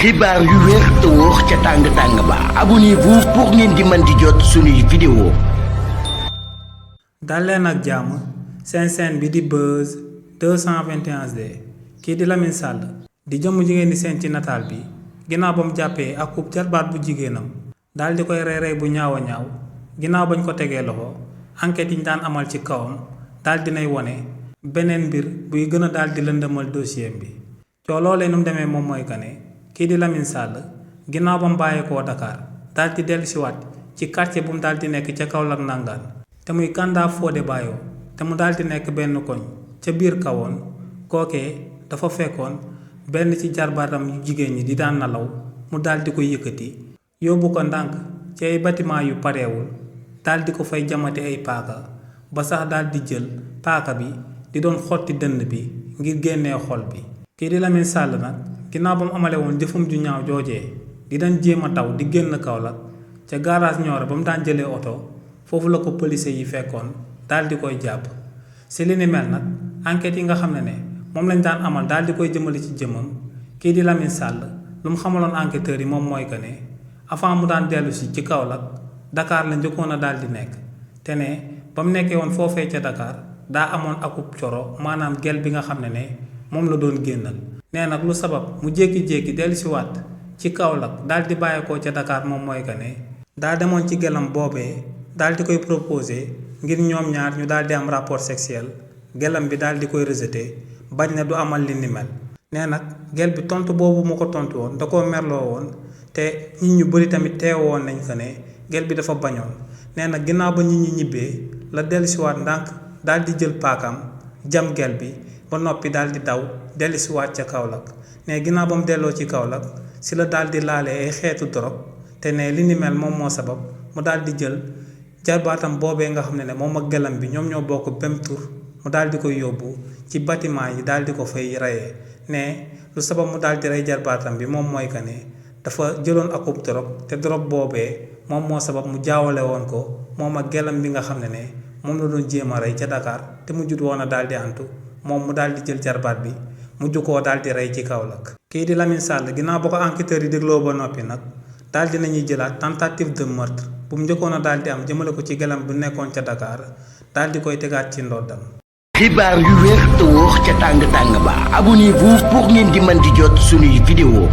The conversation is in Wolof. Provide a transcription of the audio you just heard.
xibaar yu wér te wóor ca tàng ba abonnez-vous pour ngeen di mën di jot suñuy vidéo. dal leen ak jàmm seen scène bi di Buzz 221D kii di Lamine Sall di jëmm ji ngeen di seen ci nataal bi ginnaaw ba mu jàppee ak kub jarbaat bu jigéenam daal di koy rey bu ñaaw a ñaaw ginnaaw bañ ko tegee loxo enquête yi ñu daan amal ci kawam daal dinay wone beneen mbir buy gën a daal di lëndëmal dossier bi coo loolee nu mu demee moom mooy que ne kii di Lamine Sall ginnaaw ba mu bàyyeekoo Dakar daal di dellusiwaat ci quartier bu mu daal di nekk ca Kaolack nangaan te muy Kanda Fodé Bayo te mu daal di nekk benn koñ ca biir kawoon kookee dafa fekkoon benn ci jarbaatam yu jigéen ñi di daan nalaw mu daal di ko yëkkati yóbbu ko ndànk ci ay bâtiment yu pareewul daal di ko fay jamati ay paaka ba sax daal di jël paaka bi di doon xotti dënn bi ngir génnee xol bi kii di Lamine Sall nag ginnaaw ba mu amale woon jëfum ju ñaaw joojee di daan jéem a daw di génn Kaolack ca garage Nioro ba mu daan jëlee oto foofu la ko police yi fekkoon daal di koy jàpp si li ni mel nag enquête yi nga xam ne moom lañ daan amal daal di koy jëmale ci jëmmam kii di Lamine Sall lu mu xamaloon enquêteurs yi moom mooy que ne avant mu daan dellu si ci Kaolack Dakar la njëkkoon a daal di nekk te ne ba mu nekkee woon foofee ca Dakar daa amoon akub coro maanaam gel bi nga xam ne moom la doon génnal nee nag lu sabab mu jékki-jékki dellu si waat ci Kaolack daal di bàyyeekoo ca Dakar moom mooy que ne daa demoon ci gelam boobee daal di koy proposé ngir ñoom ñaar ñu daal di am rapport sexuel gelam bi daal di koy rejeté bañ na du amal li ni mel nee nag gel bi tontu boobu mu ko tontu woon da koo merloo woon te nit ñu bëri tamit teewoon nañ ko ne gel bi dafa bañoon nee nag ginnaaw ba nit ñi ñibbee la dellusiwaat ndànk daal di jël paakam jam gel bi ba noppi daal di daw dellusiwaat ca Kaolack ne ginnaaw ba mu delloo ci Kaolack si la daal di laalee ay xeetu dorog te ne li ni mel moom moo sabab mu daal di jël jarbaatam boobee nga xam ne moom ak gelam bi ñoom ñoo bokk bem tur mu daal di koy yóbbu ci bâtiment yi daal di ko fay reyee ne lu sabab mu daal di rey jarbaatam bi moom mooy que ne dafa jëloon akub dorog te dorog boobee moom moo sabab mu jaawale woon ko moom ak gelam bi nga xam ne moom la doon jéem a rey ca Dakar te mu jut woon a daal di antu moom mu daal di jël jarbaat bi mujj koo daal di rey ci Kaolack kii di Lamine Sall ginnaaw ba ko enquêteurs yi dégloo ba noppi nag daal di nañuy jëlaat tentative de meurtre bu mu njëkkoon a daal di am jëmale ko ci gelam bu nekkoon ca Dakar daal di koy tegaat ci ndoddam. xibaar yu wér te wóor ca tàng ba abonnez-vous pour ngeen di mën di jot suñuy vidéo.